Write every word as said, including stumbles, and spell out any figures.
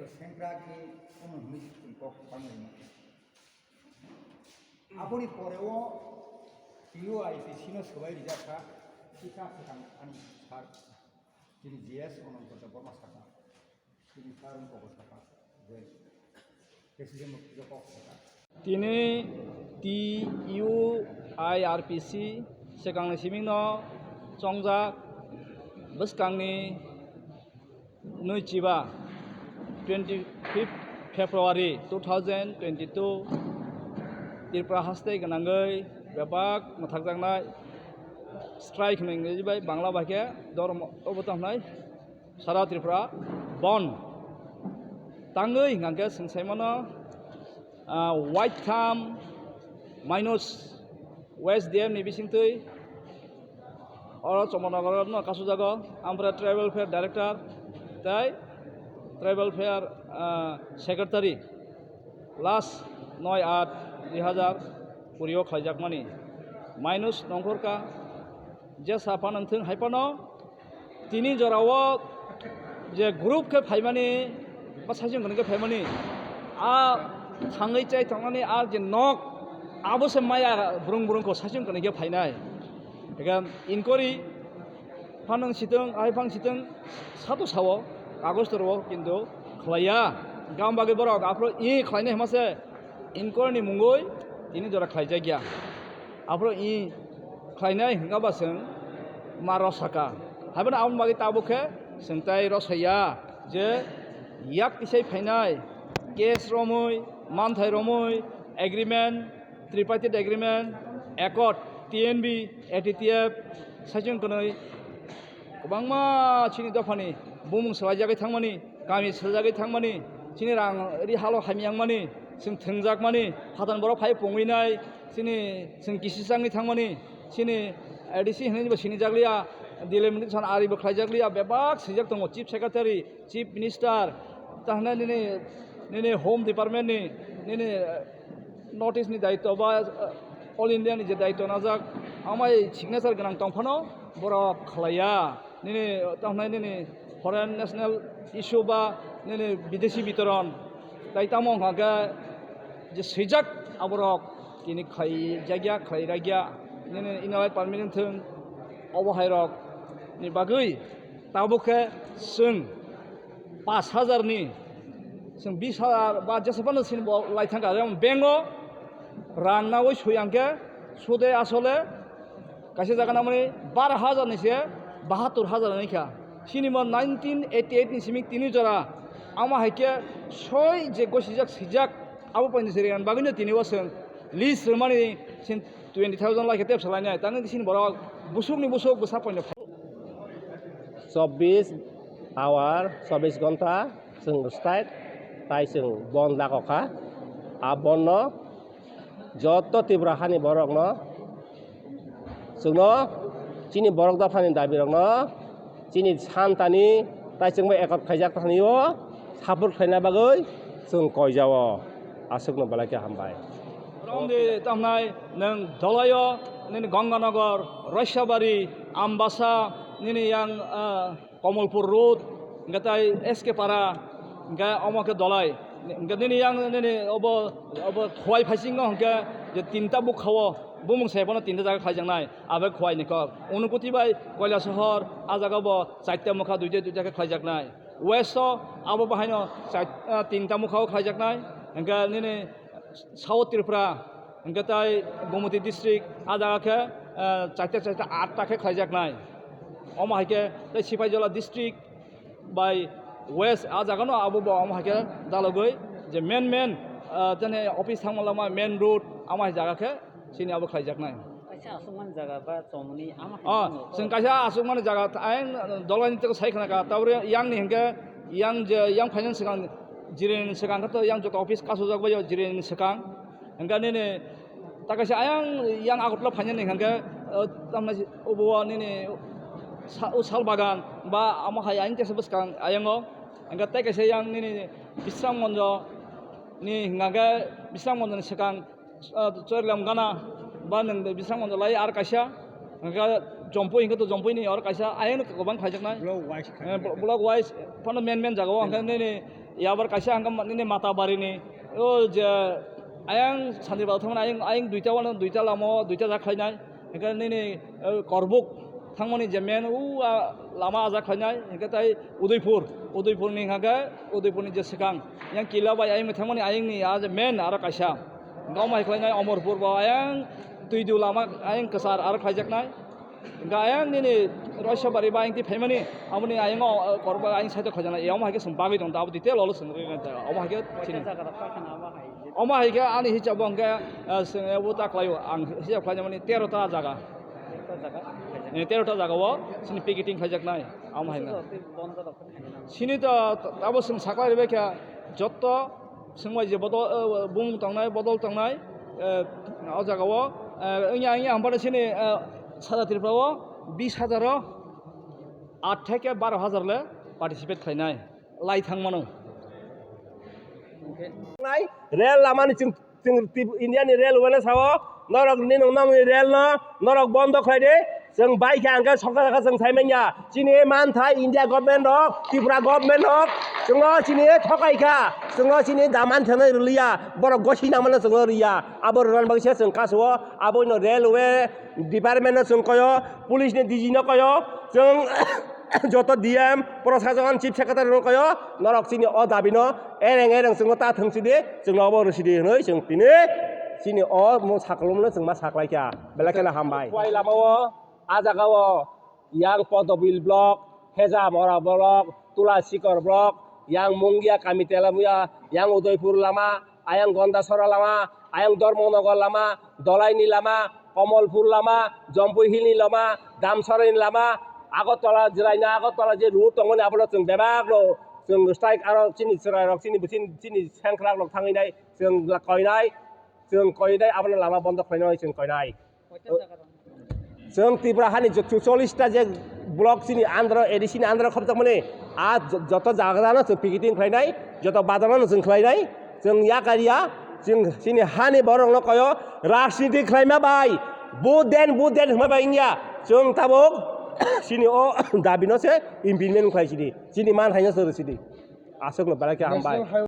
Sengkrak ni ono hwnwi chwng kok panglaima. Aboni pore o T U I P C no swbai rijak kha, sika swkang ani sir, chini G S Ananta Debbarma saka, chini sir wng kok saka, je President of Kok saka. Tini T U I R P C swkangni simingno chongjak bwskangni nui chiba, twenty fifth February two thousand twenty-two, Tripura haste gwnangwi bebak mwthakjaknai strike hwnwi Engrezi bai, Bangla bai khe dormo obo tong hnai sara Tripura bon tangwi hwnkha khe chwng sai mano, ah, waitham minus West D M ni bisingtwi oro Chamarnagar no kasujago, ampore Tribal Welfare Director tei Tribal Welfare, ah, Secretary last noi aat dui hazar kuri o khlaijakmani minus nongkhorkha, jesa phano wngthung hai phano tini jorao je group khe phaimani ba saichung khe phaimani, a thangwi chai tongmani a je nok, abo se maya brung brung kho saichung khe phainai. Ega inquiry phano sitwng, hai phang sitwng, sato sao, kagoj toro, kintu khlaiya. Gam bagwi borok aphuru i khlainai hwnma se inquiry ni mungwi tini jora khlaijakya. Aphuru i khlainai hwnka ba chwng ma rosaka. Haiphano aboni bagwi tabuk khe chwng tai rosaya je yak tisai phainai case romwi, manthai romwi, agreement, tripartite agreement, accord, T N B, A T T F, saichung kwnwi kwbangma chini dophani bumung swlaijagwi thangmani, kami swlaijagwi thangmani, chini rang ri halo hamyangmani, chwng thwngjakmani, hatan borok phai pungwi nai, chini chwng kisi changwi thangmani, chini A D C hwnwi bo sinijakliya, delimitation ari bo khlaijakliya, bebak swijak tongo, Chief Secretary, Chief Minister, tahna nini, nini Home Department ni, nini, eh, notice ni daityo ba, eh, All India ni je daityo najak, amai signature gwnang tongphano borok khlaiya. Nini, eh, tahna nini foreign national issue ba nini bidesi bitoron, tai tamo hwnkha khe je swijak aborok tini khlaijakya, khlairakya, nini inalai permanent thung, obo hairok ni bagwi tabuk khe chwng pash hazar ni, chwng bish hazar ba jesa phano chini bo lai thangkha, jemon bank o rang nawi sui ang khe sude asole kaisa jaga namani baro hazar ni se bahattor hazar ni kha. Chini mo nineteen eighty eight ni simi tini jora, ama hai khe soi je gosijak sijak abo paini se rang bagwi no tini o chwng list rwmani sin twenty thousand lai khe tep salainai, tangwi chini borok busuk ni busuk bwsa poino. Chobbish hour, chobbish ghonta chwng strike, tai chwng bon dagokha. A bonno joto Tripura hani borokno, chwngno chini borok dophani dabirokno chini santani tai chwngbo ekot khaijak thani o support khlaina bagwi chwng koijao. Aswkno belai khe hambai. Romdi tamnai nwng dolaio nini Ganganagar, Roisabari, Ambasa, nini yang, ah, Komolpur Road, hwnkhe tai S K Para, hwnkhe omo khe dolai. Hwnkhe nini yang nini obo, obo Khowai phaisingo hwnkhe je tinta bukha-o bumung sai phano tinta jaga khlaijaknai. Abe Khowai ni kok. Unukoti bai Koilasohor, a jaga bo chaita mokha duita duita khe khlaijaknai. West o abo bahaino chai-, ah, tinta mokha o khlaijaknai. Hwnkhe nini South Tripura, hwnkhe tai Gomoti district, a jaga khe, ah, chaita chaita atta khe khlaijaknai. Omo hai khe tai Sipaijola district bai West a jaga no abo bo omo hai khe dalogwi je main main, ah, jani office thangma lama main road amo hai jaga khe chini abo khlaijaknai. Kaisa aswkmani jaga ba chomoni ama hai Ah, chwng kaisa aswkmani jaga, ayang dolani tei sai khna ka, tabore yang ni hwnkhe, yang je, yang phainani swkang, jireni swkang khe to yang joto office kasujak bai o jireni swkang. Hwnkhe nini ta kaisa ayang yang Agartala phainani hwnkhe, uh, tamni obo nini sa-, o sal bagan ba amo hai ayang tesa bwskang ayango. Hwnkhe tei kaisa yang nini Bisram Gonjo ni hwnkhe Bisram Gonjo ni swkang ah, Chorilam gana ba nwng Bisram Gonjo lai ar kaisa, hwnkhe Jompui hwnkhe to Jompui ni oro kaisa, ayang no kwbang khlaijaknai. Block wise Eh, khlaijaknai. Blo-, block wise phano main main jaga o, hwnkhe nini Yabar kaisa hwnkha nini Matabari ni, o je ayang Santi Bazar thangmani ayang, ayang duita wano, duita lama o, duita jak khlainai. Hwnkhe nini, eh, Korbuk thangmani je main o, ah, lama ajak khlainai. Hwnkhe tai Udaipur, Udaipur ni hwnkhe Udaipur ni je swkang yang Kila bai ayang thangmani ayang ni a je main aro kaisa. Hwnkhe omo hai khlainai Omorpur bo ayang Twidu lama ayang kwchar aro khlaijaknai. Hwnkhe ayang nini Roisabari ba ayang twi phaimani, aboni ayang o, eh, Korbuk ayang side o khaijana, e omo hai khe chwng bagwi tong, abo detail o chwng rwgwi tong, omo hai khe chini. Omo hai khe ani hisab o hwnkhe, eh, chwng abo ta khlaio, ang hisab khlainani tero ta jaga. Eh, tero ta jaga o chini picketing khaijaknai, omo hai na. Chini to abo chwng saklai rwbaikha, jotto Swngbai je bodol, eh, bumung tongnai, bodol tongnai, eh, o jaga o, eh, wngya, wngya, hampano chini, eh, sara Tripura o bis hajar o aat theke baro hajar le participate khlainai, lai thang mano. Nai, rel lama ni chwng, chwng Trip-, India ni rel wana sao, norok ni nung nang ni rel no, norok bondo khlai de, Chwng bai khe ang khe sokha sokha chwng sai manya. Chini mantha India government rok, Tripura government rok, chwngno chini thokai kha. Chwngno chini daman thwnai rwliya. Borok gosina mano chwngno rwya. Abo rwna bagwi se chwng kaso. Aboino railway department no chwng koyo, police ni D G no koyo. Chwng joto D M, prosason, chief secretary no koyo. Norok chini o dabi no ereng ereng chwngno ta thwng sidi, chwngno obo rw sidi hwnwi chwng tini chini o mung sakolom no chwng ma saklai kha. Belai kheno hambai. Puai lama o. A jaga o yang Podobil block, Hejamora block, Tulasikor block, yang Mungia kami Telamia, yang Udaipur lama, ayang Gondasora lama, ayang Dharmanagar lama, Dolaini lama, Komolpur lama, Jampui Hill ni lama, Damsora ni lama, Agartala, Jiraina Agartala je route tongmani abono chwng bebak no chwng strike aro chini chwrai rok chini, chini, chini sengkrak rok thangwi nai chwng koinai, chwng koinai abono lama bondo khlainai chwng koinai. Chwng Tripura hani je chuchollish ta je block chini under o, A D C ni under o khopjakmani, a jo-, joto jaga no chwng picketing khlainai, joto bazar no chwng khlainai, chwng yakariya, chwng chini hani borok no koyo rajniti khlaima bai, vote den, vote den hwnma bai wngya, chwng tabuk chini o dabi no se implement khlai sidi, chini man hai no se rw sidi, aswk no belai khe hambai.